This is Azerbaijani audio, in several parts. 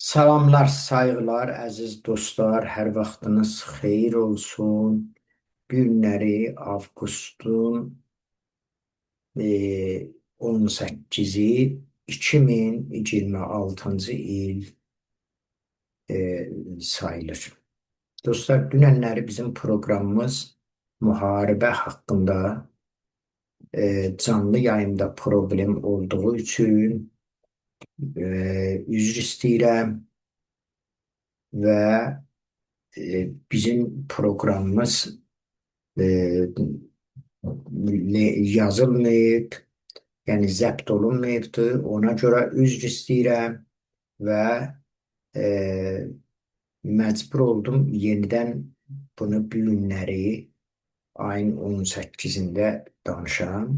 Salamlar, sayğılar, əziz dostlar, hər vaxtınız xeyir olsun. Günləri avqustun 18-i 2026-cı il sayılır. Dostlar, dünənləri bizim proqramımız müharibə haqqında canlı yayımda problem olduğu üçün üzr istəyirəm və bizim proqramımız e, yazılmayıb, yəni zəbt olunmayıbdır. Ona görə üzr istəyirəm və e, məcbur oldum yenidən bunu bu günləri ayın 18-də danışam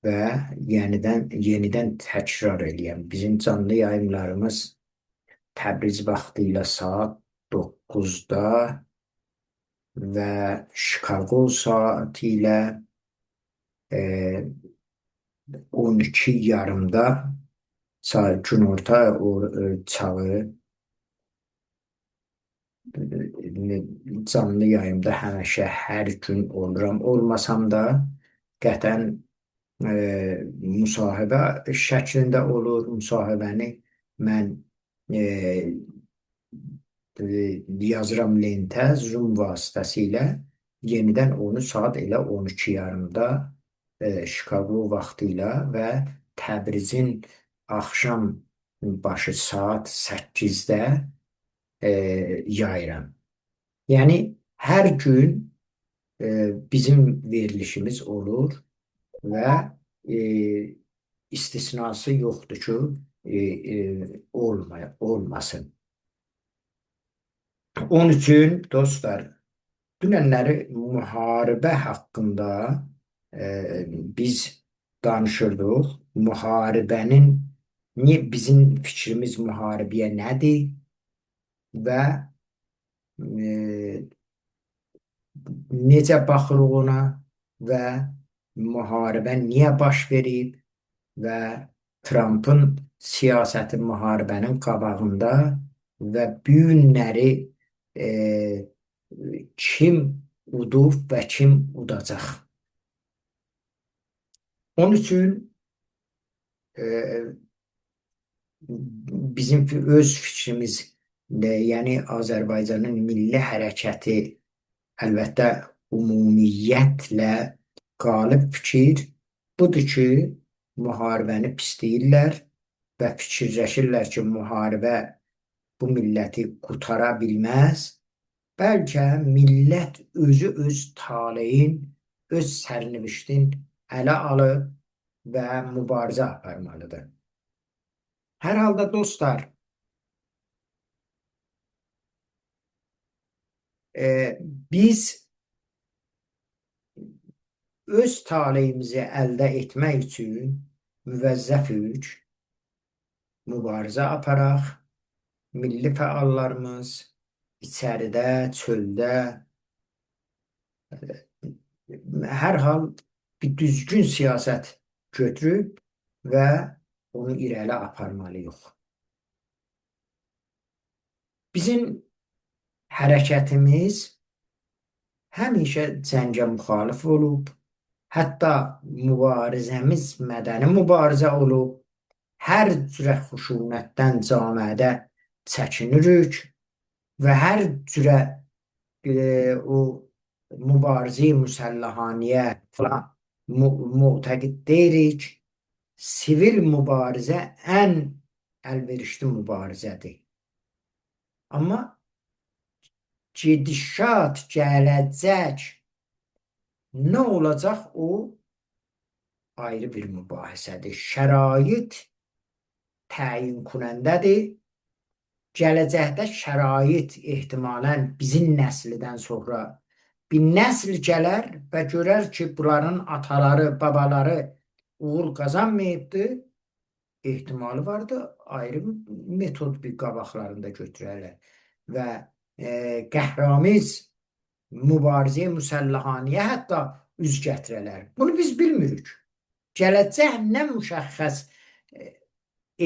və yenidən təkrar eləyəm. Bizim canlı yayımlarımız Təbriz vaxtı ilə saat 9-da və Chicago saatı ilə 12:30-da saat günorta çağı canlı yayımda həmişə hər gün oluram. Olmasam da qətən müsahibə şəklində olur. Müsahibəni mən e, yazıram lentə Zoom vasitəsilə. Yenidən onu saat elə 12:30-da Chicago vaxtı ilə və Təbrizin axşam başı saat 8-də yayıram. Yəni hər gün bizim verilişimiz olur və istisnası yoxdur ki, olmasın. Onun üçün dostlar, dünənləri müharibə haqqında biz danışırdıq. Müharibənin niyə bizim fikrimiz müharibəyə nədir və e, necə baxırıq ona və müharibə niyə baş verib və Trumpın siyasəti müharibənin qabağında və bu günləri e, kim udub və kim udacaq. Onun üçün e, bizim öz fikrimiz, yəni Azərbaycanın milli hərəkəti əlbəttə ümumiyyətlə qalib fikir budur ki, müharibəni pisləyirlər və fikirləşirlər ki, müharibə bu milləti qutara bilməz. Bəlkə millət özü öz taleyin, öz sərniştin ələ alıb və mübarizə aparmalıdır. Hər halda dostlar, biz öz taleyimizi əldə etmək üçün müvəzzəfik, mübarizə aparaq. Milli fəallarımız içəridə, çöldə hər hal bir düzgün siyasət götürüb və onu irəli aparmalıyıq. Bizim hərəkətimiz həmişə cəngə müxalif olub, hətta mübarizəmiz mədəni mübarizə olub, hər cürə xüşunətdən camiədə çəkinirik və hər cürə o mübarizə müsəlləhaniyə falan mütəqid deyirik. Sivil mübarizə ən əlverişli mübarizədir. Amma gedişat, gələcək nə olacaq o ayrı bir mübahisədir. Şərait təyin kunəndədir. Gələcəkdə şərait ehtimalən bizim nəslidən sonra bir nəsl gələr və görər ki, bunların ataları, babaları uğur qazanmayıbdır. Ehtimalı vardır, ayrı metod bir qabaqlarında götürərlər və qəhramiz mübarizə müsəlləhaniyə hətta üz gətirələr. Bunu biz bilmirik. Gələcək nə müşəxəs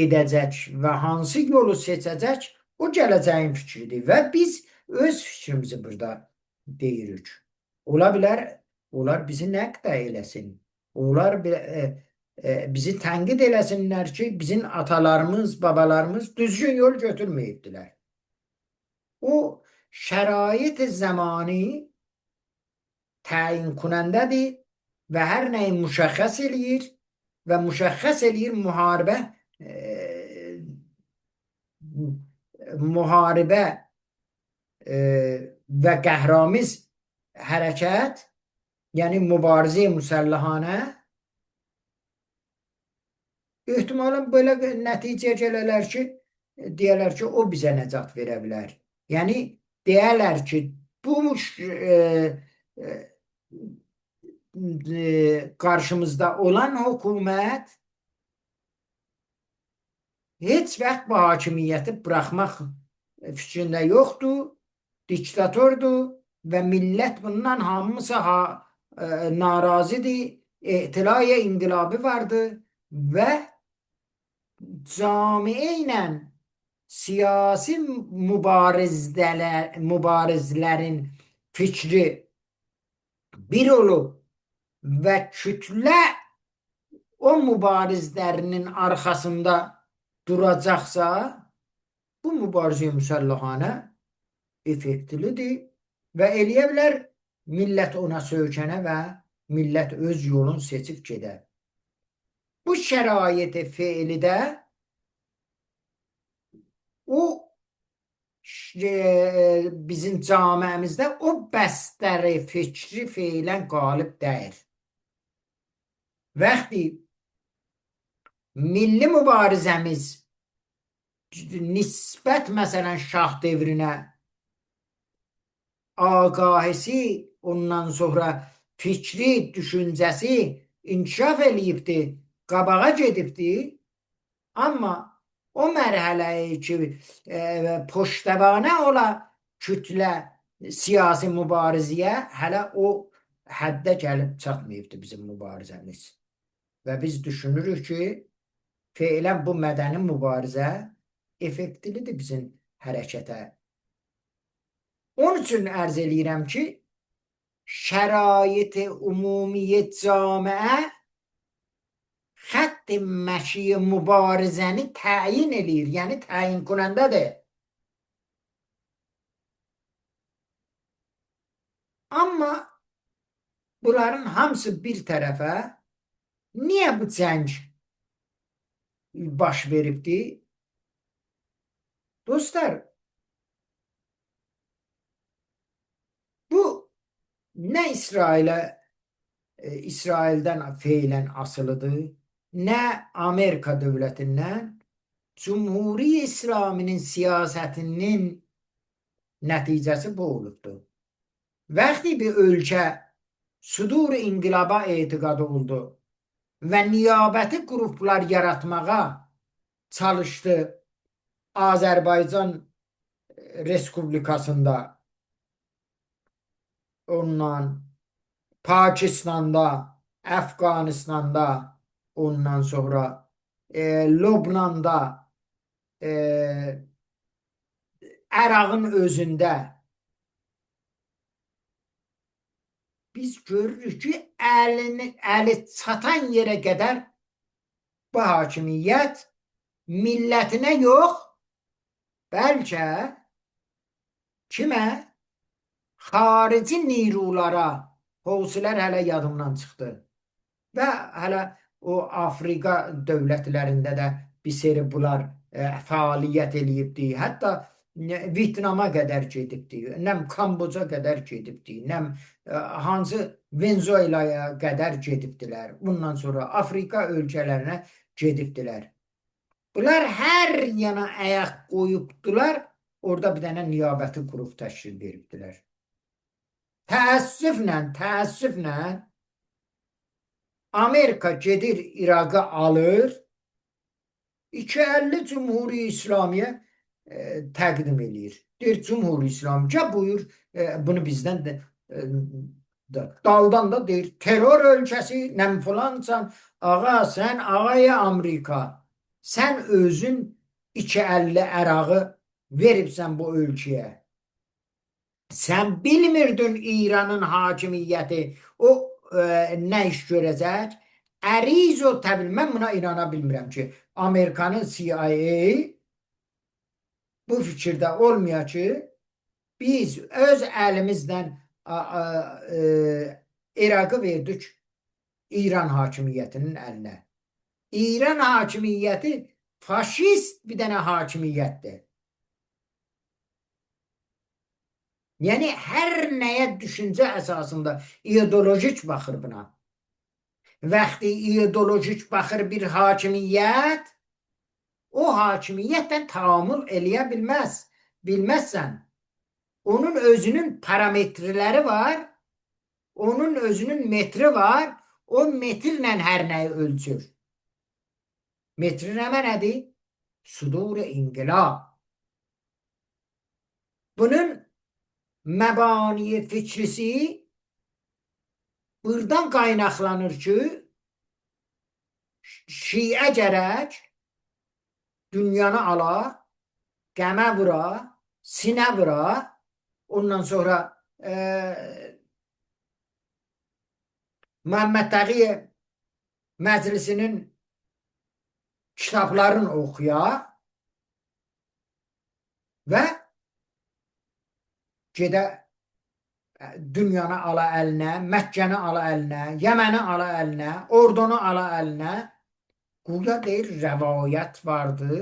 edəcək və hansı yolu seçəcək, o gələcəyin fikridir və biz öz fikrimizi burada deyirik. Ola bilər, onlar bizi nəqd də eləsin. Onlar bizi tənqid eləsinlər ki, bizim atalarımız, babalarımız düzgün yol götürməyibdilər. O şərait zamanı təyin kunəndədir və hər nəyi müşəxəs eləyir və müşəxəs eləyir müharibə müharibə və qəhramiz hərəkət, yəni mübarizə müsəlləhanə ehtimalən belə nəticəyə gələrlər ki, deyərlər ki, o bizə nəcat verə bilər. Yəni deyərlər ki, bu qarşımızda olan hökumət heç vaxt bu hakimiyyəti buraxmaq fikrində yoxdur, diktatordur və millət bundan hamısı narazıdır, etilayı inqilabi vardır və camiə ilə siyasi mübarizlərin fikri bir olub və kütlə o mübarizlərinin arxasında duracaqsa, bu mübarizə müsəlləhanə effektlidir və eləyə bilər millət ona söykənə və millət öz yolunu seçib gedə. Bu şəraiti feilidə o bizim camiəmizdə o bəstəri fikri feilən qalib deyil. Vaxtı milli mübarizəmiz nisbət məsələn şah devrinə agahisi, ondan sonra fikri, düşüncəsi inkişaf eləyibdi, qabağa gedibdi. Amma o mərhələyi ki, poştəvanə ola kütlə siyasi mübarizəyə hələ o həddə gəlib çatmayıbdı bizim mübarizəmiz. Və biz düşünürük ki, feilən bu mədəni mübarizə effektlidir bizim hərəkətə. Onun üçün ərz eləyirəm ki, şərait-i umumiyyət camiə xətt-i məşi mübarizəni təyin eləyir, yəni təyin kunəndədir. Amma bunların hamısı bir tərəfə, niyə bu cəng baş veribdi? Dostlar, bu nə İsrailə, İsraildən feilən asılıdır, nə Amerika dövlətindən, Cumhuri İslaminin siyasətinin nəticəsi bu olubdur. Vaxtı bir ölkə sudur inqilaba etiqadı oldu və niyabəti qruplar yaratmağa çalışdı Azərbaycan Respublikasında, ondan Pakistanda, Əfqanistanda, ondan sonra Lübnanda, Ərağın özündə biz görürük ki, əli çatan yerə qədər bu hakimiyyət millətinə yox, bəlkə kimə? Xarici nirulara, Husilər hələ yadımdan çıxdı. Və hələ o Afrika dövlətlərində də bir seri bunlar fəaliyyət eləyibdi. Hətta Vietnama qədər gedibdi, nəm Kamboca qədər gedibdi, nəm hansı Venezuelaya qədər gedibdilər. Bundan sonra Afrika ölkələrinə gedibdilər. Bunlar hər yana ayaq qoyubdular, orada bir dənə niyabəti qrup təşkil veribdilər. Təəssüflə Amerika gedir İraqı alır, 250 Cumhuri İslamiyə təqdim eləyir. Deyir Cumhuri İslami, gəl buyur, bunu bizdən də, daldan da deyir terror ölkəsi, nəm filansan, ağa sən ağaya Amerika, Sən özün 250 Ərağı veribsən bu ölkəyə. Sən bilmirdin İranın hakimiyyəti o nə iş görəcək? Əriz o təbil. Mən buna inana bilmirəm ki, Amerikanın CIA bu fikirdə olmaya ki, biz öz əlimizlə İraqı verdik İran hakimiyyətinin əlinə. İran hakimiyyəti faşist bir dənə hakimiyyətdir. Yəni hər nəyə düşüncə əsasında ideolojik baxır buna. Vaxtı ideolojik baxır bir hakimiyyət, o hakimiyyətlə taamül eləyə bilməz. Bilməzsən. Onun özünün parametreləri var. Onun özünün metri var. O metrlə hər nəyi ölçür. Metri nə mənədir? Sudur inqilab. Bunun məbani fikrisi buradan qaynaqlanır ki, Şiə gərək dünyanı ala, qəmə vura, sinə vura, ondan sonra Məhəmməd Təqiyə Məclisinin kitablarını oxuya və gedə dünyanı ala əlinə, Məkkəni ala əlinə, Yəməni ala əlinə, Ordunu ala əlinə. Quya deyir, rəvayət vardı.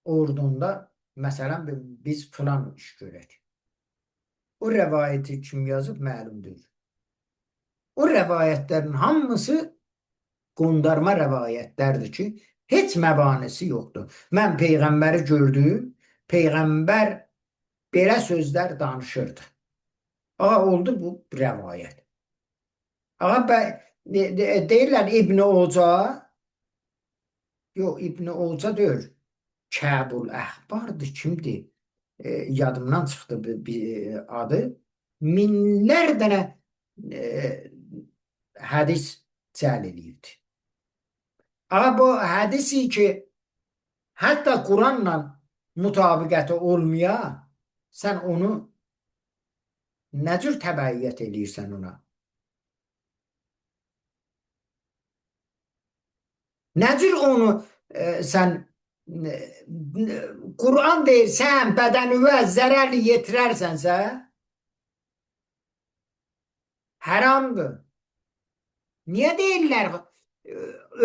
Ordunda, məsələn, biz filan iş görək. O rəvayəti kim yazıb məlumdur. O rəvayətlərin hamısı qondarma rəvayətlərdir ki, heç məbanisi yoxdur. Mən Peyğəmbəri gördüm, Peyğəmbər belə sözlər danışırdı. Ağa, oldu bu rəvayət. Ağa, deyirlər İbn-i Oca, yox, İbn-i Oca deyil, Kəbul Əhbardır, kimdir? Yadımdan çıxdı bir adı. Minlər dənə hədis cəl eləyibdi. Ağa, bu hədisi ki, hətta Quranla mutabiqəti olmaya, sən onu nə cür təbəiyyət eləyirsən ona? Nə cür onu sən Quran deyir, sən bədənivə zərər yetirərsənsə, haramdır. Niyə deyirlər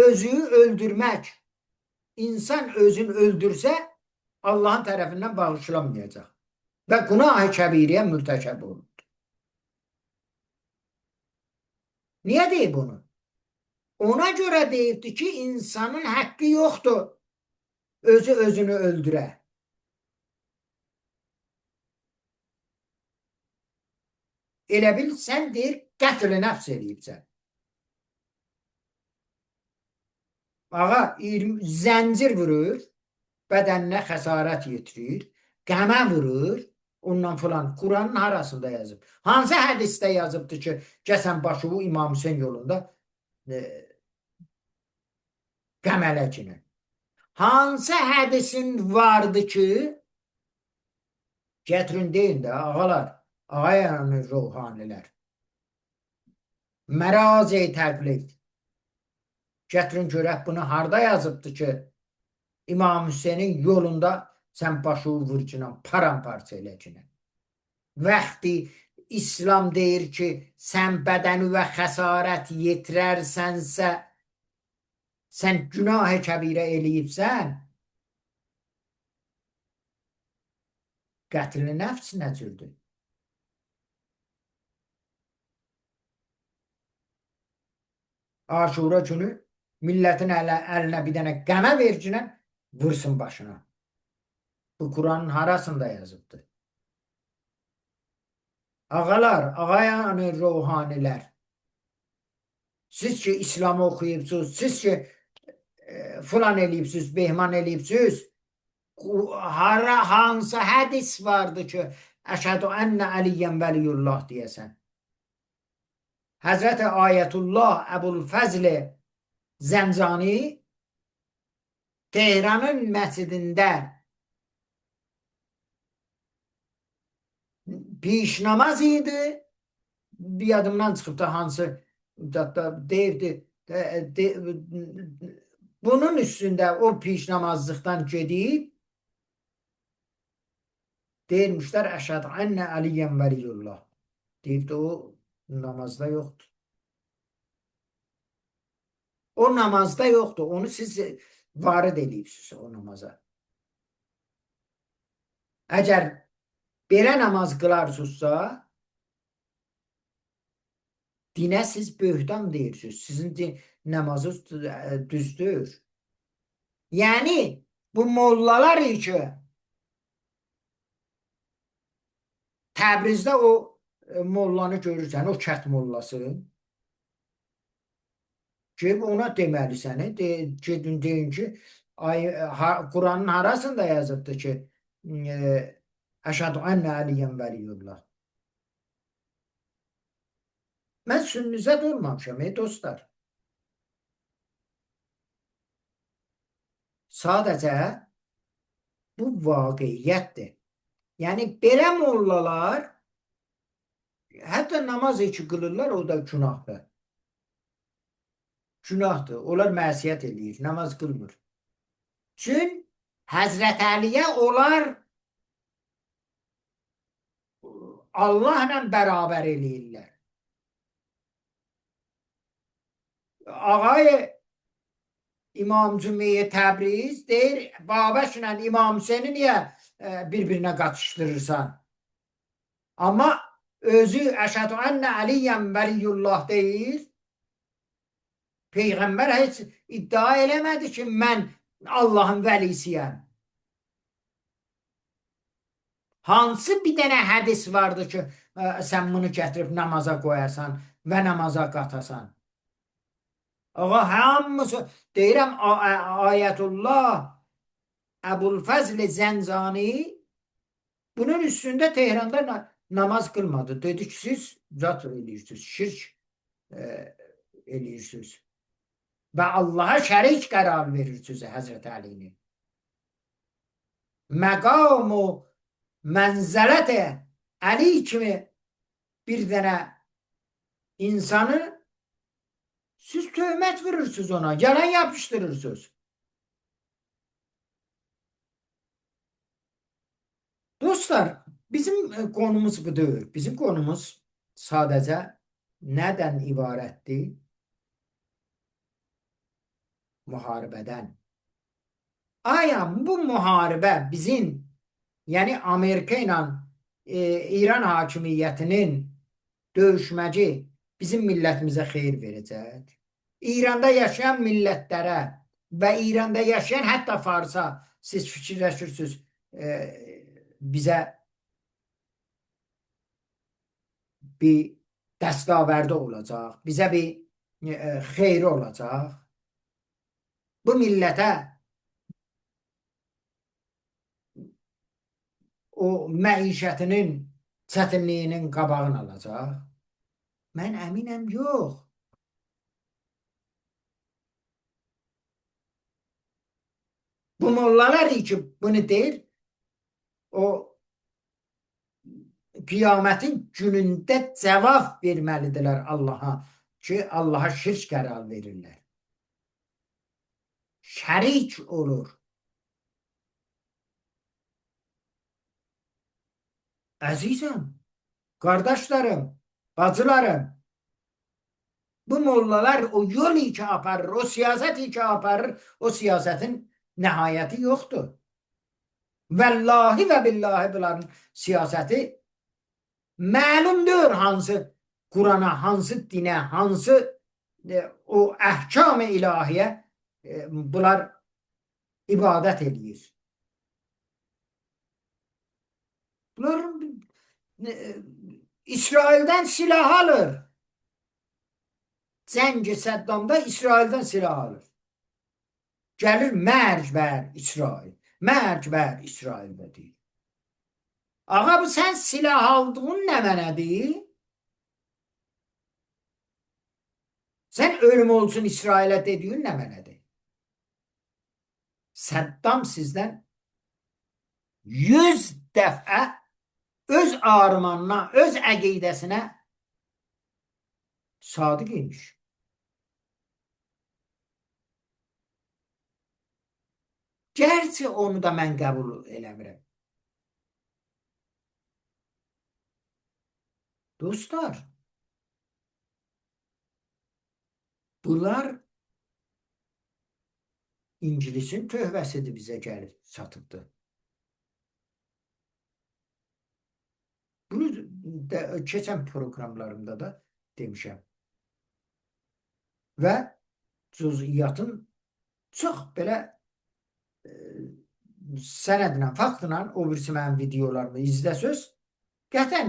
özü öldürmək? İnsan özünü öldürsə, Allahın tərəfindən bağışlanmayacaq. Və günah-ı kəbiriyə mürtəkəb olur. Niyə deyir bunu? Ona görə deyibdi ki, insanın haqqı yoxdur özü özünü öldürə. Elə bil, sən deyir, qətl-i nəfs eləyibsən. Ağa, zəncir vurur, bədəninə xəsarət yetirir, qəmə vurur, ondan filan. Quranın harasında yazıb? Hansı hədisdə yazıbdır ki, gəsən başını İmam Hüseyin yolunda qəmələkinə? Hansı hədisin vardı ki, gətirin deyin də, ağalar, ağayanı ruhanilər, mərazi təqlid, gətirin görək bunu harda yazıbdır ki, İmam Hüseynin yolunda sən başı vurcuna, paramparça eləcinə. Vaxtı İslam deyir ki, sən bədəni və xəsarət yetirərsənsə, sən günah-ı kəbirə eləyibsən, qətl-i nəfs nə cürdür? Aşura günü millətin əlinə bir dənə qəmə vercinə vursun başına. Bu Quranın harasında yazıbdır? Ağalar, ağayanı ruhanilər, siz ki İslamı oxuyubsunuz, siz ki filan eləyibsiniz, behman eləyibsiniz, hansı hədis vardı ki, əşhədu ennə əliyyən vəliyullah deyəsən? Həzrəti Ayətullah Əbulfəzl Zəncani Tehranın məscidində piş namaz idi. Bir yadımdan çıxıb da hansı deyirdi. Bunun üstündə o piş namazlıqdan gedib deyirmişlər əşhədü ennə Əliyyən vəliyullah. Deyibdi o namazda yoxdur. O namazda yoxdur. Onu siz varid eləyibsiniz o namaza. Əgər belə namaz qılarsınızsa, dinə siz böhtan deyirsiniz. Sizin namazınız düzdür. Yəni bu mollalar ki, Təbrizdə o mollanı görürsən, o kət mollası. Ki, ona deməlisən, gedin deyin ki, Quranın harasında yazıbdır ki, əşhədü ennə Əliyyən vəliyullah. Mən sünnizə də olmamışam, ey dostlar. Sadəcə bu vaqiyyətdir. Yəni belə mollalar hətta namaz iki qılırlar, o da günahdır. Günahdır. Onlar məsiyyət eləyir, namaz qılmır. Çün Həzrət Əliyə onlar Allahla bərabər eləyirlər. Ağay İmam Cümiyə Təbriz deyir, Babəklə İmam Hüseyni niyə bir-birinə qatışdırırsan? Amma özü əşhədü ennə Əliyyən vəliyullah deyir. Peyğəmbər heç iddia eləmədi ki, mən Allahın vəlisiyəm. Hansı bir dənə hədis vardı ki, sən bunu gətirib namaza qoyasan və namaza qatasan? Ağa, hamısı, deyirəm, Ayətullah Əbulfəzl Zəncani bunun üstündə Tehranda namaz qılmadı. Dedi ki, siz zat eləyirsiniz, şirk eləyirsiniz. Və Allaha şərik qərar verirsiniz Həzrət Əlini. Məqam-ı mənzələt Əli kimi bir dənə insanı siz töhmət vurursunuz ona, yalan yapışdırırsınız. Dostlar, bizim konumuz bu deyil. Bizim konumuz sadəcə nədən ibarətdir? Müharibədən. Aya bu müharibə bizim, yəni Amerika ilə İran hakimiyyətinin döyüşməci bizim millətimizə xeyir verəcək. İranda yaşayan millətlərə və İranda yaşayan hətta Farsa siz fikirləşirsiniz, bizə bir dəstavərdi olacaq, bizə bir xeyri olacaq. Bu millətə o məişətinin çətinliyinin qabağını alacaq. Mən əminəm, yox. Bu mollalar ki, bunu deyir, o qiyamətin günündə cavab verməlidirlər Allaha ki, Allaha şirk qərar verirlər. Şərik olur. Əzizim, qardaşlarım, bacılarım, bu mollalar o yol ki aparır, o siyasət ki aparır, o siyasətin nəhayəti yoxdur. Vəllahi və billahi bunların siyasəti məlumdur hansı Qurana, hansı dinə, hansı o əhkam-ı ilahiyə bunlar ibadət eləyir. Bunlar İsraildən silah alır. Cəng-i Səddamda İsraildən silah alır. Gəlir mərc bər İsrail. Mərc bər İsraildə deyir. Ağa, bu sən silah aldığın nə mənədir? Sən ölüm olsun İsrailə dediyin nə mənədir? Səddam sizdən 100 dəfə öz armanına, öz əqidəsinə sadiq imiş. Gerçi onu da mən qəbul eləmirəm. Dostlar, bunlar İngilisin töhvəsidir bizə gəlib çatıbdı. Bunu da keçən proqramlarımda da demişəm. Və cüziyyatın çox belə sənədlə, faktla o birisi mənim videolarımı izləsəz, qətiyyən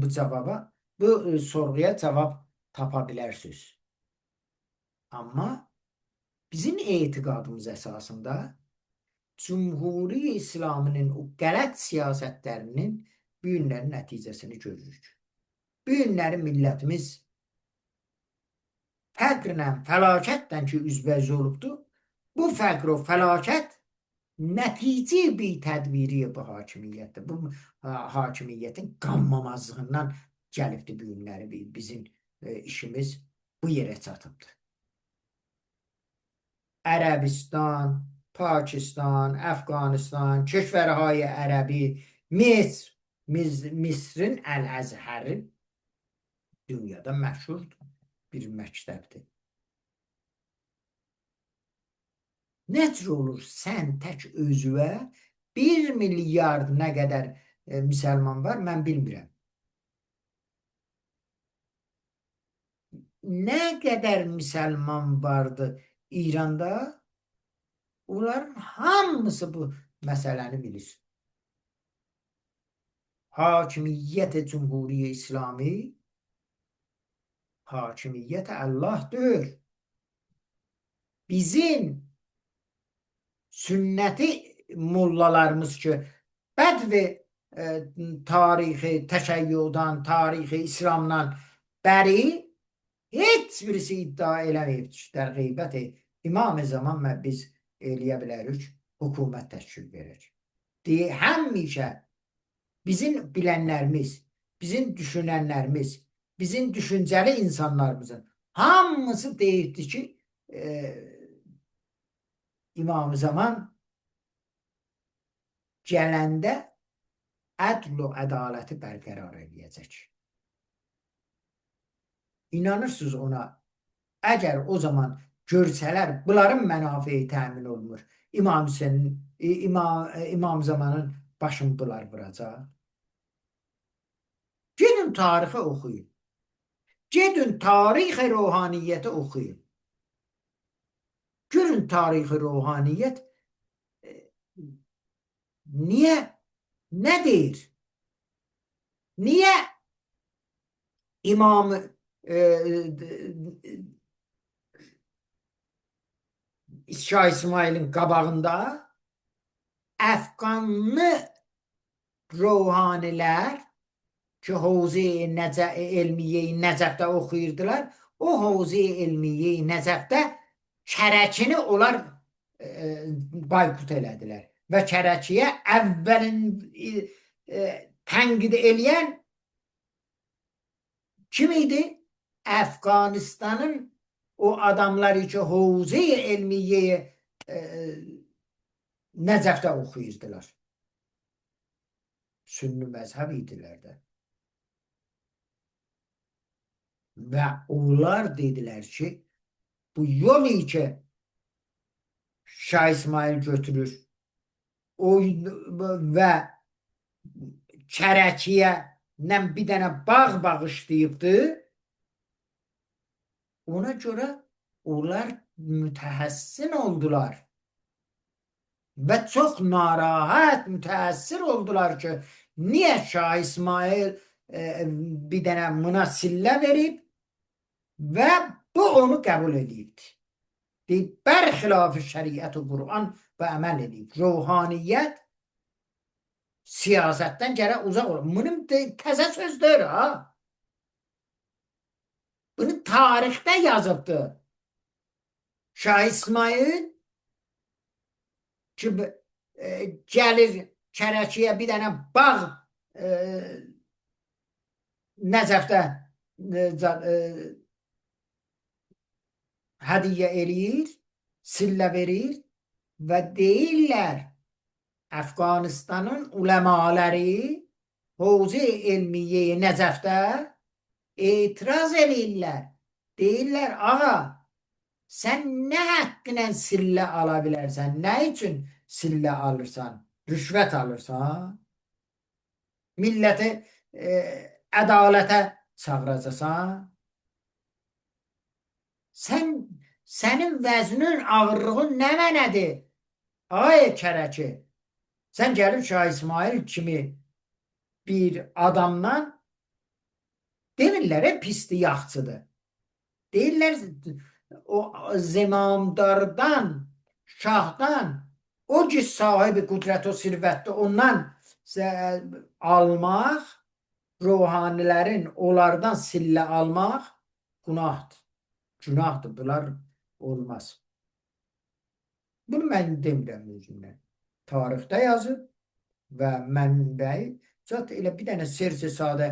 bu cavaba, bu sorğuya cavab tapa bilərsiniz. Amma bizim etiqadımız əsasında Cumhuri İslamının o qələt siyasətlərinin bu günlərin nəticəsini görürük. Bu günləri millətimiz fəqrlə, fəlakətlə ki, üzbəüz olubdur. Bu fəqr o fəlakət nəticə bir tədbiri bu hakimiyyətdir. Bu hakimiyyətin qanmamazlığından gəlibdir bu günləri bizim işimiz bu yerə çatıbdır. Ərəbistan, Pakistan, Əfqanistan, keşvərهای ərəbi, Misr, Misrin Əl-Əzhəri dünyada məşhur bir məktəbdir. Nə cür olur sən tək özüvə 1 milyard nə qədər müsəlman var, mən bilmirəm. Nə qədər müsəlman vardı İranda, onların hamısı bu məsələni bilir. Hakimiyyət Cumhuriyə İslami hakimiyyət Allah'dır. Bizim sünnəti mollalarımız ki, bədvi tarixi təşəyyüdan, tarixi İslamdan bəri heç birisi iddia eləməyibdir. در qeybət İmam-ı zaman biz eləyə bilərik, hökumət təşkil verək. Deyə həmişə bizim bilənlərimiz, bizim düşünənlərimiz, bizim düşüncəli insanlarımızın hamısı deyibdi ki, İmam-ı Zaman gələndə ədl-ü ədaləti bərqərar eləyəcək. İnanırsınız ona, əgər o zaman görsələr bunların mənafeyi təmin olunmur, İmam Hüseynin, İmam Zamanın başını bunlar vuracaq. Gedin tarixi oxuyun. Gedin tarixi ruhaniyyəti oxuyun. Görün tarixi ruhaniyyət niyə, nə deyir? Niyə İmam Şah İsmail'in qabağında Əfqanlı ruhanilər ki, Havzə-i Elmiyyə-i Nəcəfdə oxuyurdular, o Havzə-i Elmiyyə-i Nəcəfdə Kərəkini onlar boykot elədilər və Kərəkiyə əvvəlin tənqid eləyən kim idi? Əfqanistanın o adamları ki, Havzə-i Elmiyyə Nəcəfdə oxuyurdular. Sünni məzhəb idilər də. Və onlar dedilər ki, bu yol ki Şah İsmail götürür o və Kərəkiyə nə bir dənə bağ bağışlayıbdı. Ona görə onlar mütəhəssin oldular. Və çox narahat, mütəəssir oldular ki, niyə Şah İsmail bir dənə buna sillə verib və bu onu qəbul edibdi. Deyib, bərxilafı şəriət-i Qur'an və əməl edib. Ruhaniyyət siyasətdən gərək uzaq olur. Bunun təzə sözdür, ha. Bunu tarixdə yazıbdı. Şah İsmail Ki gəlir Kərəkiyə bir dənə bağ Nəcəfdə hədiyyə eləyir, sillə verir və deyirlər Əfqanistanın uləmaları Havzə Elmiyyə Nəcəfdə etiraz eləyirlər. Deyirlər, ağa, sən nə haqqıyla sillə ala bilərsən? Nə üçün sillə alırsan? Rüşvət alırsan? Milləti ədalətə çağıracaqsan? Sənin vəznün, ağırlığın nə mənədir? Ay Kərəki, sən gəlib Şah İsmail kimi bir adamdan demirlər, pisdir, yaxçıdır. Deyirlər, o zimamdardan, şahdan, o ki sahibi qüdrət o sirvətdir, ondan almaq, ruhanilərin onlardan sillə almaq günahdır. Günahdır, bunlar olmaz. Bunu mən demirəm özümdən. Tarixdə yazıb və mənbəyi zat elə bir dənə sersi sadə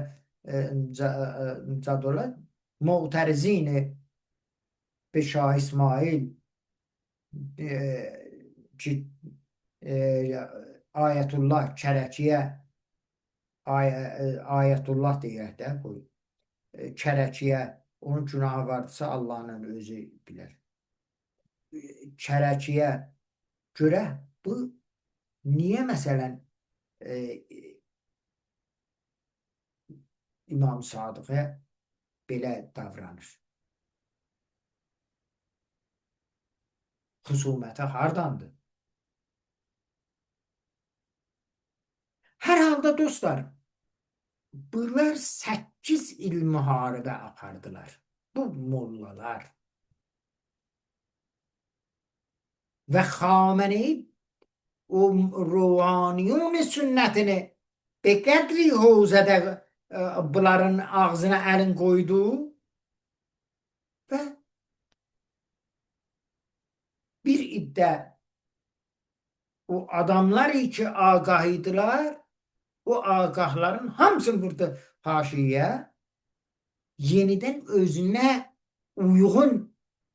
zad olar. Mu'tərizini be Şah İsmail ki Ayətullah Kərəkiyə Ayətullah deyək də qoy. Kərəkiyə onun günahı vardısa Allahın özü bilər. Kərəkiyə görə bu niyə məsələn İmam Sadıq'a belə davranır? Xüsuməti hardandır? Hər halda dostlar, bunlar 8 il müharibə apardılar. Bu mollalar. Və Xamenei o ruhaniyun sünnətini be qədri hövzədə bunların ağzına əlin qoydu və bir iddə o adamlar ki agah idilər, o agahların hamısını vurdu haşiyə, yenidən özünə uyğun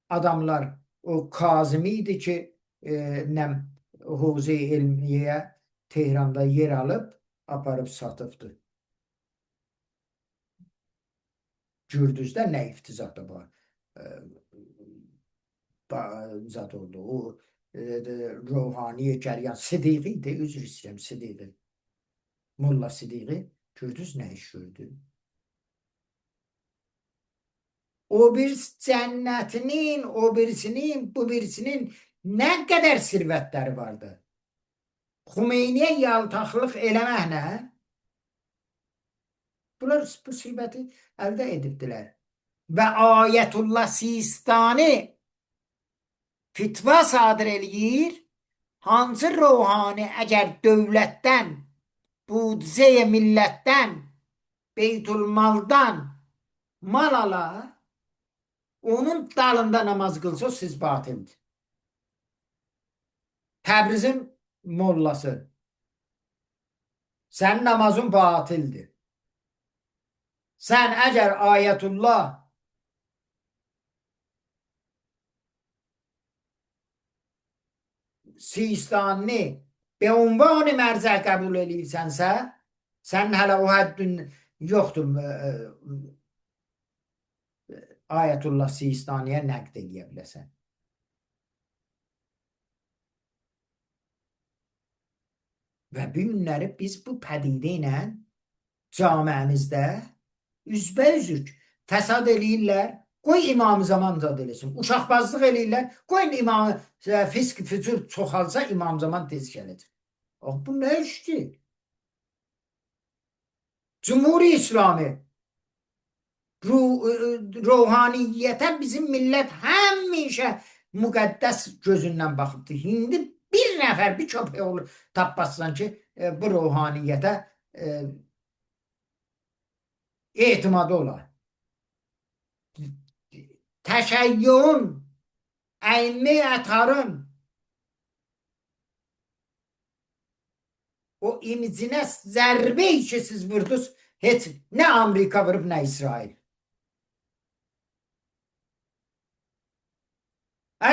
adamlar, o Kazimi idi ki, nəm Havzə-i Elmiyyəyə Tehranda yer alıb, aparıb satıbdı. Gürdüzdə nə iftizatı var? Zat oldu. O ruhani cəryan Sidiqi idi, üzr istəyirəm, Sidiqi. Molla Sidiqi Gürdüz nə iş gördü? O bir cənnətinin, o birisinin, bu birisinin nə qədər sirvətləri vardı. Xümeyniyə yaltaqlıq eləməklə bunlar bu sirvəti əldə edibdilər. Və Ayətullah Sistani fitva sadir eləyir. Hansı ruhani əgər dövlətdən, budcəyə millətdən, beytülmaldan mal ala, onun dalında namaz qılsa, siz batildir. Təbrizin mollası, sənin namazın batildir. Sən əgər Ayətullah Sistani به عنوان مرجع qəbul eləyirsənsə, sənin hələ o həddin yoxdur Ayətullah Sistaniyə nəqd eləyə biləsən. Və bu günləri biz bu pədidə ilə camiəmizdə üzbəüzük. Fəsad eləyirlər, qoy İmam Zaman zad eləsin. Uşaqbazlıq eləyirlər, qoy İmam fisk fücur çoxalsa İmam Zaman tez gələcək. Bax, bu nə işdir? Cumhuri İslami ruhaniyyətə bizim millət həmişə müqəddəs gözündən baxıbdır. İndi bir nəfər, bir köpək olur tapmazsan ki, bu ruhaniyyətə etimadı olar. Təşəyyün, əymmi ətarın O imicinə zərbə ki siz vurdunuz, heç nə Amerika vurub, nə İsrail.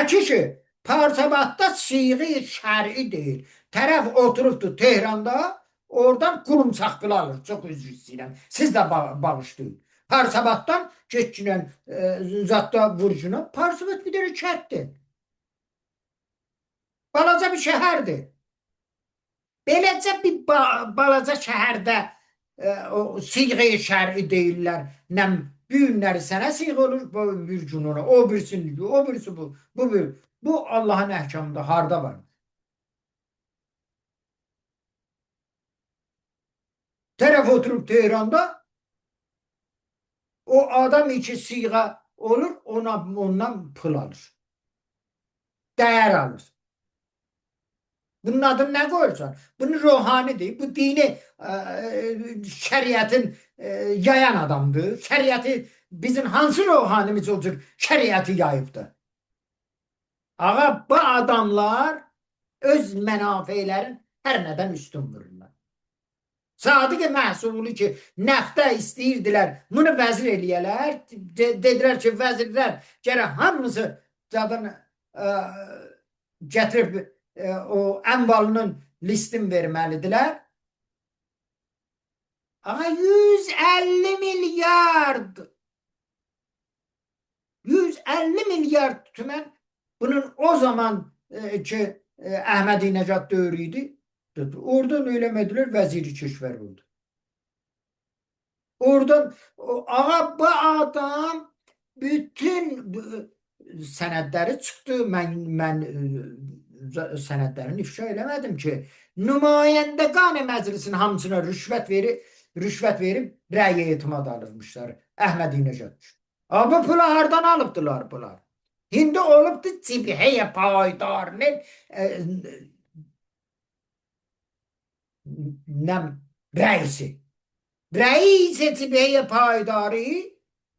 Kişi, Parsabadda siği şəri deyil. Tərəf oturubdur Tehranda, oradan qurumsaqpılı alır. Çox üzr istəyirəm. Siz də bağışlayın. Parsabaddan keçginən zatda vurcuna. Parsabad bir dənə kətdir. Balaca bir şəhərdir. Beləcə bir balaca şəhərdə o siğə-i şəri deyirlər. Nəm bu günləri sənə siğə olur, bu bir gün ona, o birisinin, o birisi bu, bu bir. Bu Allahın əhkamında harda var? Tərəf oturub Tehranda, o adam iki siğə olur, ondan pul alır. Dəyər alır. Bunun adını nə qoyursan? Bunu ruhanidir. Bu dini şəriətin yayan adamdır. Şəriəti bizim hansı ruhanimiz olacaq şəriəti yayıbdır. Ağa, bu adamlar öz mənafeylərin hər nədən üstün vururlar. Sadiq Məhsuli ki, nəftə istəyirdilər, bunu vəzir eləyələr. Dedilər ki, vəzirlər gərək hamısı zaten gətirib o əmvalının listin verməlidirlər. Ağa, 150 milyard 150 milyard tümən bunun o zaman ki Əhmədinəcad dövrü idi. Oradan eləmədilər, vəziri keşvər oldu. Oradan ağa, bu adam bütün sənədləri çıxdı. Mən sənədlərini ifşa eləmədim ki, nümayəndəqan məclisinin hamısına rüşvət verib rəyə etimad alırmışlar Əhmədinəcad. Bu pulu hardan alıbdılar bunlar? İndi olubdu cibhəyə paydarının rəisi. Rəisi cibhəyə paydarı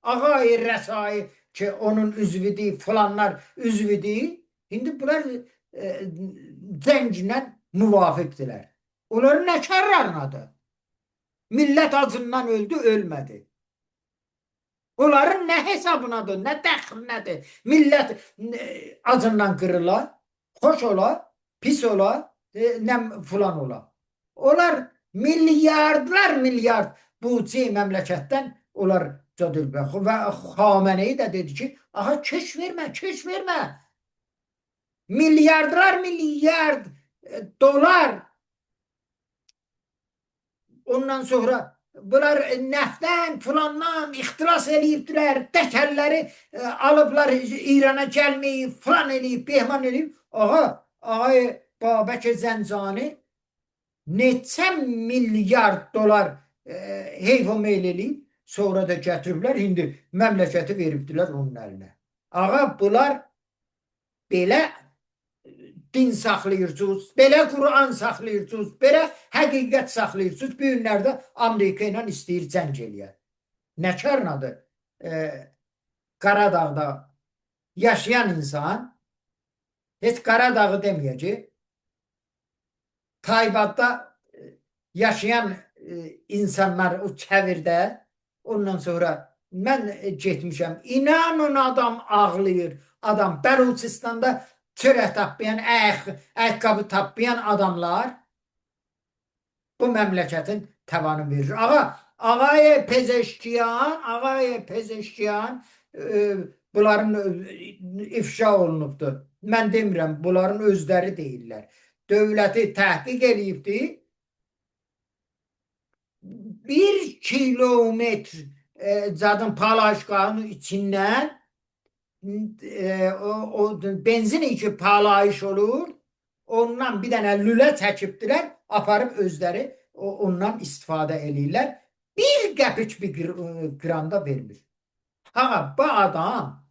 ağay rəsai ki onun üzvüdür, filanlar üzvüdür. İndi bunlar zənglə müvafiqdirlər. Onların nə kərarınadır? Millət acından öldü, ölmədi. Onların nə hesabınadır, nə dəxlinədir? Millət acından qırıla, xoş ola, pis ola, nə filan ola. Onlar milyardlar milyard bu məmləkətdən onlar cadılbə. Və Xamenei də dedi ki, aha keş vermə, keş vermə. Milyardlar milyard dolar. Ondan sonra bunlar nəftdən, filandan ixtilas eləyibdilər, təkərləri alıblar İrana gəlməyib, filan eləyib, behman eləyib. Ağa, ağay Babək Zəncani neçə milyard dolar heyf o meyl eləyib, sonra da gətiriblər, indi məmləkəti veribdilər onun əlinə. Ağa, bunlar belə din saxlayırsınız, belə Quran saxlayırsınız, belə həqiqət saxlayırsınız. Bu günlərdə Amerika ilə istəyir cəng eləyə. Nə karnadır? Qaradağda yaşayan insan heç Qaradağı deməyəcək. Taybadda yaşayan insanlar o çəvirdə, ondan sonra mən getmişəm. İnanın adam ağlayır. Adam Bəluçistanda çörək tapmayan, ayaqqabı tapmayan adamlar bu məmləkətin təvanı verir. Ağa, ağay Pezeşkiyan, bunların ifşa olunubdur. Mən demirəm, bunların özləri deyirlər. Dövləti təhqiq eləyibdir. 1 kilometr zadın palaşqahının içindən o benzin ki palayış olur, ondan bir dənə lülə çəkibdilər, aparıb özləri ondan istifadə eləyirlər. Bir qəpik bir qranda vermir. Ağa, bu adam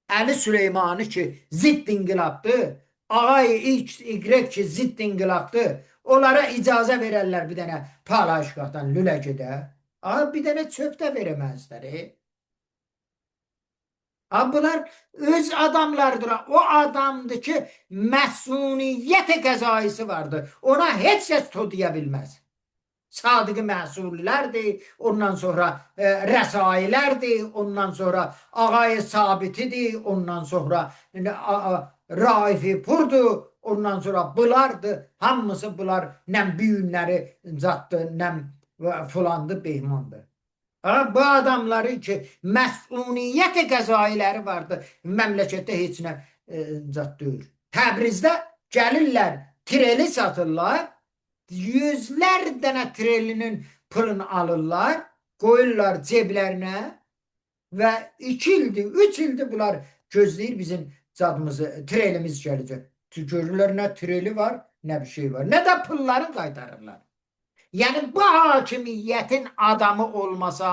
Əli Süleymanı ki zidd inqilabdır, ağay X, Y ki zidd inqilabdır, onlara icazə verərlər bir dənə palayışqahdan lülə gedə. Ağa, bir dənə çöp də verəməzlər. Ha, bunlar öz adamlardır. O adamdır ki, məsuniyyət qəzaisi vardır. Ona heç kəs to deyə bilməz. Sadiq məsullərdir, ondan sonra rəsailərdir, ondan sonra Ağay Sabitidir, ondan sonra Raifi Purdur, ondan sonra bulardır. Hamısı bunlar nəm büyünləri zatdı, nəm filandı, behmandır. Ha, bu adamların ki, məsuniyyət qəzailəri vardı, məmləkətdə heç nə zat deyil. Təbrizdə gəlirlər, treli satırlar, yüzlər dənə trelinin pulunu alırlar, qoyurlar ceblərinə və 2 ildir, 3 ildir bunlar gözləyir bizim zadımızı, trelimiz gələcək. Görürlər nə treli var, nə bir şey var, nə də pullarını qaytarırlar. Yəni bu hakimiyyətin adamı olmasa,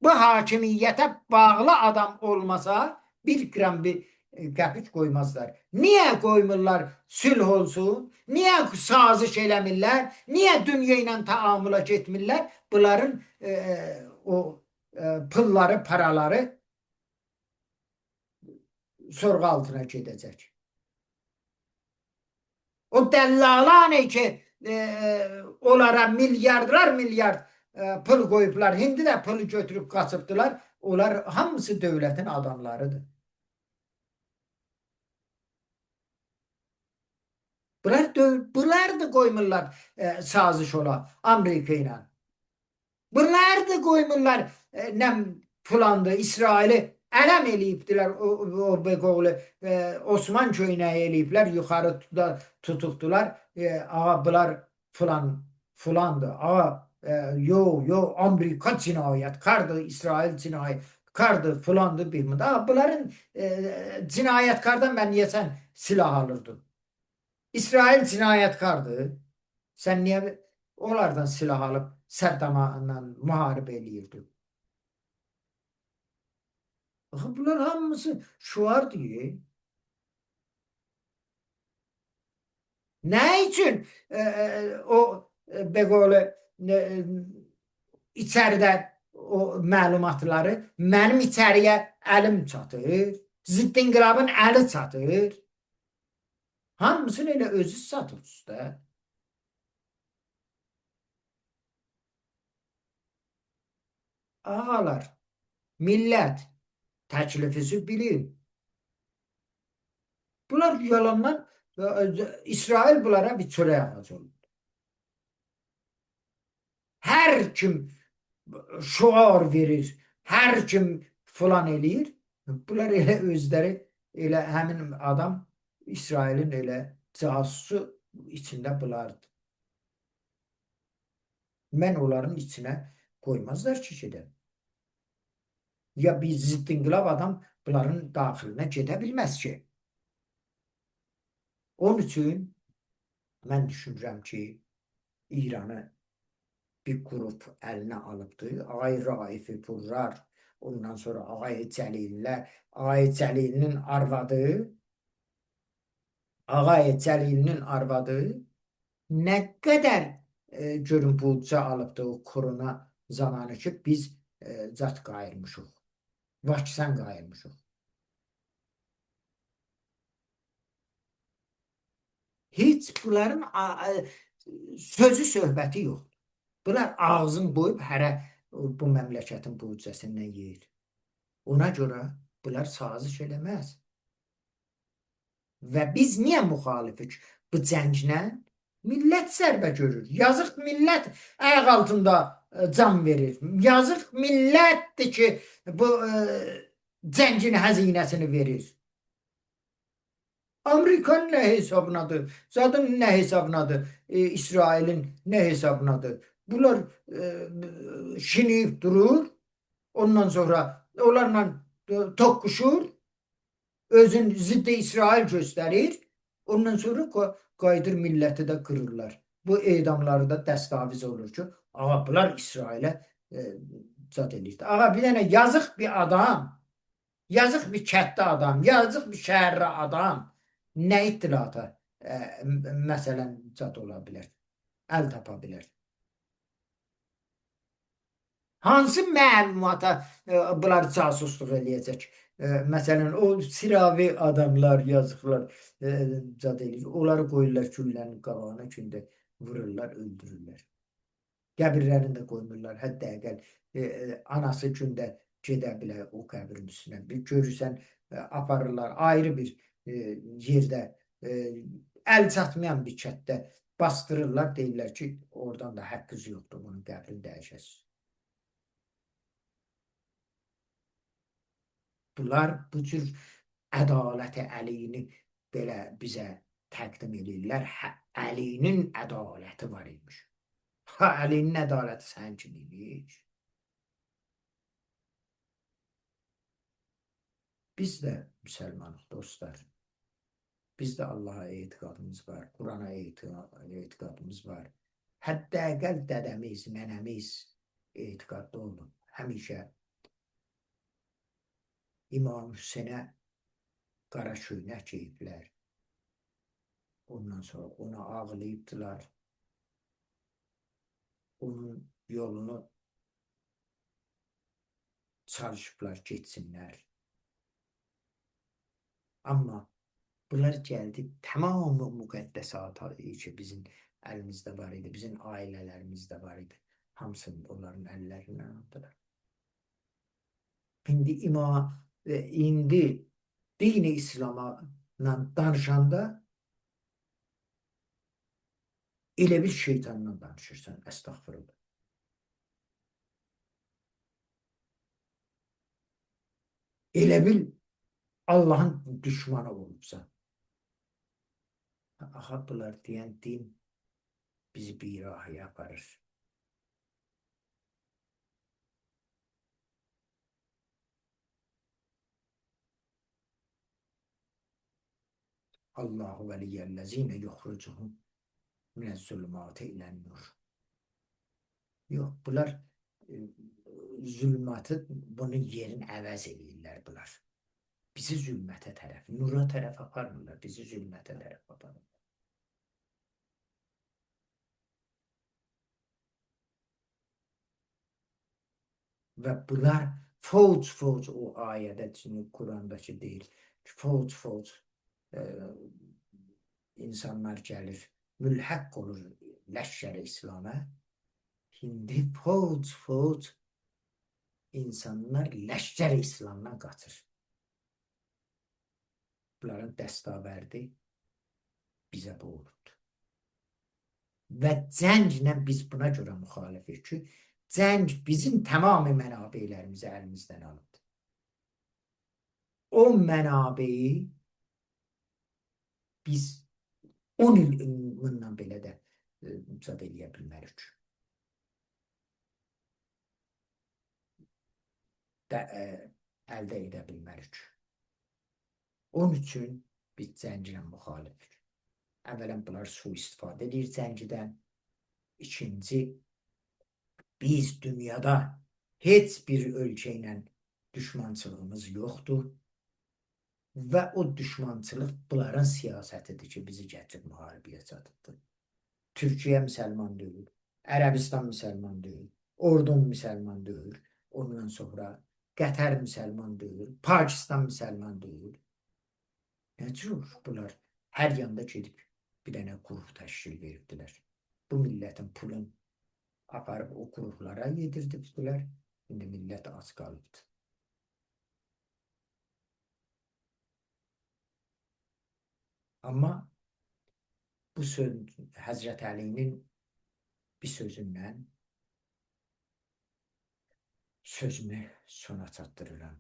bu hakimiyyətə bağlı adam olmasa bir qram bir qəpik qoymazlar. Niyə qoymurlar sülh olsun? Niyə saziş eləmirlər? Niyə dünya ilə taamülə getmirlər? Bunların o pulları, paraları sorğu altına gedəcək. O dəllalan ki onlara milyardlar milyard pul qoyublar. İndi də pulu götürüb qaçıbdılar. Onlar hamısı dövlətin adamlarıdır. Bunlar da qoymurlar saziş ola Amerika ilə. Bunlar da qoymurlar nəm filandı İsraili ələm eləyibdilər o Beqoğlu Osman köynəyi eləyiblər, yuxarı tutubdular. Ağa bunlar filan filandı. Ağa yo Amerika cinayətkardır, İsrail cinayətkardır, filandı bilmirdi. Ağa bunların cinayətkardan mən niyə sən silah alırdın? İsrail cinayətkardır. Sən niyə onlardan silah alıb Səddama ilə müharibə eləyirdin? Axı bunlar hamısı şuar deyil. Nə üçün o Beqoğlu içəridə o məlumatları mənim içəriyə əlim çatır, zidd inqilabın əli çatır. Hamısını elə özü satırsınız da. Ağalar, millət təklifisi bilin. Bunlar yalandan İsrail bunlara bir çörək ağacı oldu. Hər kim şuar verir, hər kim filan eləyir, bunlar elə özləri, elə həmin adam İsrailin elə casusu içində bunlardır. Mən onların içinə qoymazlar ki, gedən. Ya bir zidd inqilab adam bunların daxilinə gedə bilməz ki. Onun üçün mən düşünürəm ki, İranı bir qrup əlinə alıbdır. Ağay Raifi Purrar, ondan sonra Ağay Cəlillər, Ağay Cəlilinin arvadı, Ağay Cəlilinin arvadı nə qədər görün budcə alıbdır o korona zamanı ki, biz zat qayırmışıq, vaksin qayırmışıq. Heç bunların sözü söhbəti yoxdur. Bunlar ağzın qoyub hərə bu məmləkətin budcəsindən yeyir. Ona görə bunlar saziş eləməz. Və biz niyə müxalifik bu cənglə? Millət zərbə görür. Yazıq millət ayaq altında can verir. Yazıq millətdir ki, bu cəngin həzinəsini verir. Amerikanın nə hesabınadır? Zadın nə hesabınadır? İsrailin nə hesabınadır? Bunlar şiniyib durur. Ondan sonra onlarla toqquşur. Özün ziddi İsrail göstərir. Ondan sonra qayıdır milləti də qırırlar. Bu edamları da dəstaviz olur ki, ağa bunlar İsrailə zad eləyir. Ağa bir dənə yazıq bir adam, yazıq bir kətdə adam, yazıq bir şəhərli adam nə ittilata məsələn zad ola bilər, əl tapa bilər. Hansı məlumata bunlar casusluq eləyəcək? Məsələn, o siravi adamlar, yazıqlar zad eləyir. Onları qoyurlar güllənin qabağına, gündə vururlar, öldürürlər. Qəbirlərini də qoymurlar. Hətta əqəl anası gündə gedə bilər o qəbrin üstünə. Bir görürsən, aparırlar ayrı bir yerdə, əl çatmayan bir kətdə bastırırlar, deyirlər ki, oradan da haqqınız yoxdur, bunun qəbrini dəyişəsiniz. Bunlar bu cür ədaləti Əlini belə bizə təqdim eləyirlər. Hə, Əlinin ədaləti var imiş. Ha, Əlinin ədaləti sənin kimi imiş. Biz də müsəlmanıq dostlar. Biz də Allaha etiqadımız var, Qurana etiqadımız var. Hətta əqəl dədəmiz, nənəmiz etiqadlı olub. Həmişə İmam Hüseynə qara köynək geyiblər. Ondan sonra ona ağlayıbdılar. Onun yolunu çalışıblar, getsinlər. Amma bunlar gəldi tamamı müqəddəsata ki, bizim əlimizdə var idi, bizim ailələrimizdə var idi. Hamısını onların əllərindən aldılar. İndi indi dini İslamla danışanda elə bir şeytanla danışırsan, əstəğfurullah. Elə bil Allahın düşmanı olubsan. Aha, bunlar deyən din bizi bir rahıya aparır. Allahu veliyyellezine yuhricuhum minəz-zulümati ilən-nur. Yox, bunlar zülmatı bunun yerini əvəz eləyirlər bunlar. Bizi zülmətə tərəf, nura tərəf aparmırlar, bizi zülmətə tərəf aparırlar. Və bunlar fovc-fovc o ayədə, Qurandakı deyil, fovc-fovc insanlar gəlir, mülhəq olur ləşkər-i İslam'a. İndi fovc-fovc insanlar ləşkər-i İslamdan qaçır. Bunların dəstavərdi bizə bu olubdur. Və cənglə biz buna görə müxalifik ki, cəng bizim tamamı mənabelərimizi əlimizdən alıbdır. O mənabeyi biz 10 il bundan belə də zad eləyə bilmərik. Əldə edə bilmərik. Onun üçün biz cənglə müxalifik. Əvvələn bunlar sui-istifadə edir cəngdən. İkinci, biz dünyada heç bir ölkə ilə düşmançılığımız yoxdur. Və o düşmançılıq bunların siyasətidir ki, bizi gətirib müharibəyə çatıbdır. Türkiyə müsəlman deyil, Ərəbistan müsəlman deyil, Ordun müsəlman deyil, ondan sonra Qətər müsəlman deyil, Pakistan müsəlman deyil. Nə cür bunlar hər yanda gedib bir dənə qrup təşkil veribdilər. Bu millətin pulunu aparıb o qruplara yedirdibdilər. İndi millət az qalıbdır. Amma bu söz Həzrət Əlinin bir sözündən sözümü sona çatdırıram.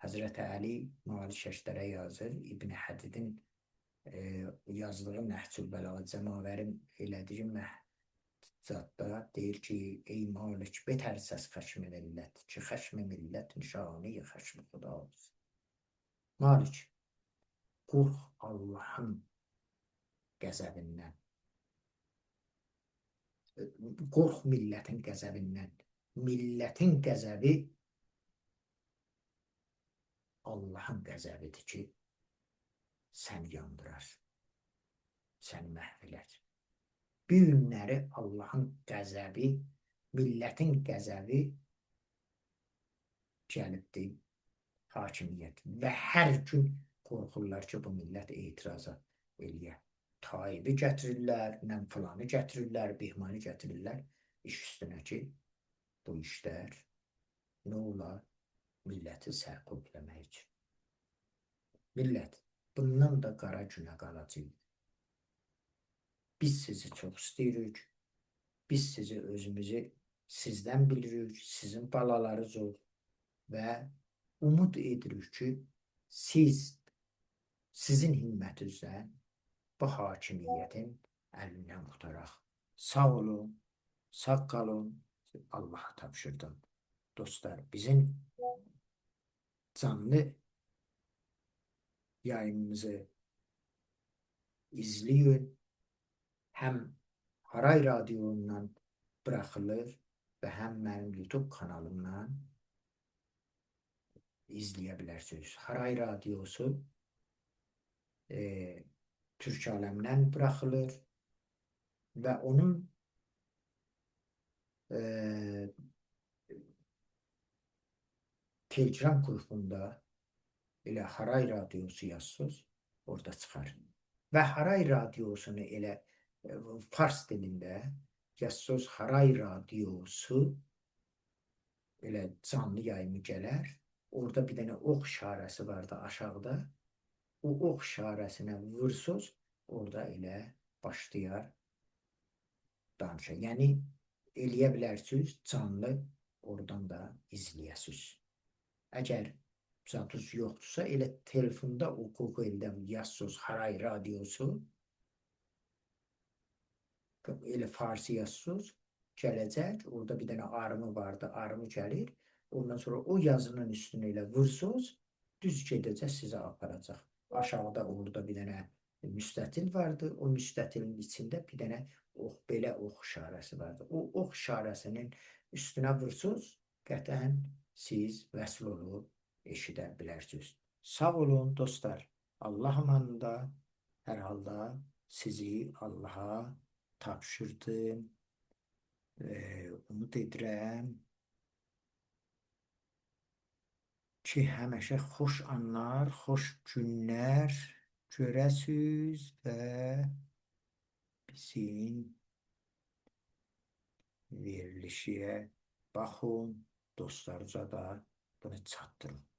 Həzrət Əli Malik Şəşdərə yazır, İbn Hədidin yazdığı Nəhcül Bəlağa cəmavərim elədiyi məhcadda deyir ki, ey Malik, betər səs xəşmi millət, ki xəşmi millət nişani xəşmi xudaz. Malik, qorx Allahın qəzəbindən. Qorx millətin qəzəbindən. Millətin qəzəbi Allahın qəzəbidir ki, səni yandırar, səni məhv elər. Bir günləri Allahın qəzəbi, millətin qəzəbi Gəlibdir hakimiyyət və hər gün qorxurlar ki, bu millət etiraza eləyə. Tayyibi gətirirlər, nə filanı gətirirlər, behmanı gətirirlər. İş üstünə ki, bu işlər nə olar? Milləti sərkubləmək üçün. Millət, bundan da qara günə qalacaq. Biz sizi çox istəyirik. Biz sizi özümüzü sizdən bilirik, sizin balalarınızıq və umud edirik ki, siz, sizin himmətinizlə bu hakimiyyətin əlindən qurtaraq. Sağ olun, sağ qalın, Allaha tapşırdım. Dostlar, bizim canlı yayımımızı izləyin. Həm Haray Radyo'ndan bırakılır və həm mənim YouTube kanalımdan izləyə bilərsiniz. Haray Radyosu Türk aləmdən buraxılır və onun e, Telegram qrupunda elə Haray Radyosu yazsınız, orada çıxar. Və Haray Radyosunu elə Fars dilində yazsınız, Haray Radyosu elə canlı yayımı gələr. Orada bir dənə ox işarəsi vardı aşağıda. O ox işarəsinə vursunuz, orada elə başlayar danışa. Yəni eləyə bilərsiniz, canlı oradan da izləyəsiniz. Əgər zadınız yoxdursa, elə telefonda o Google-də yazsınız Haray Radyosu, elə farsi yazsınız, gələcək. Orada bir dənə armı vardı, armı gəlir. Ondan sonra o yazının üstünə elə vursunuz, düz gedəcək, sizə aparacaq. Aşağıda orada bir dənə müstətil vardı. O müstətilin içində bir dənə ox, belə ox işarəsi vardı. O ox işarəsinin üstünə vursunuz, qətiyyən siz vəsl olub eşidə bilərsiniz. Sağ olun dostlar. Allah amanında hər halda sizi Allaha tapşırdım. Umud edirəm ki, həmişə xoş anlar, xoş günlər görəsiniz və bizim verilişə baxın, dostlarınıza da bunu çatdırın.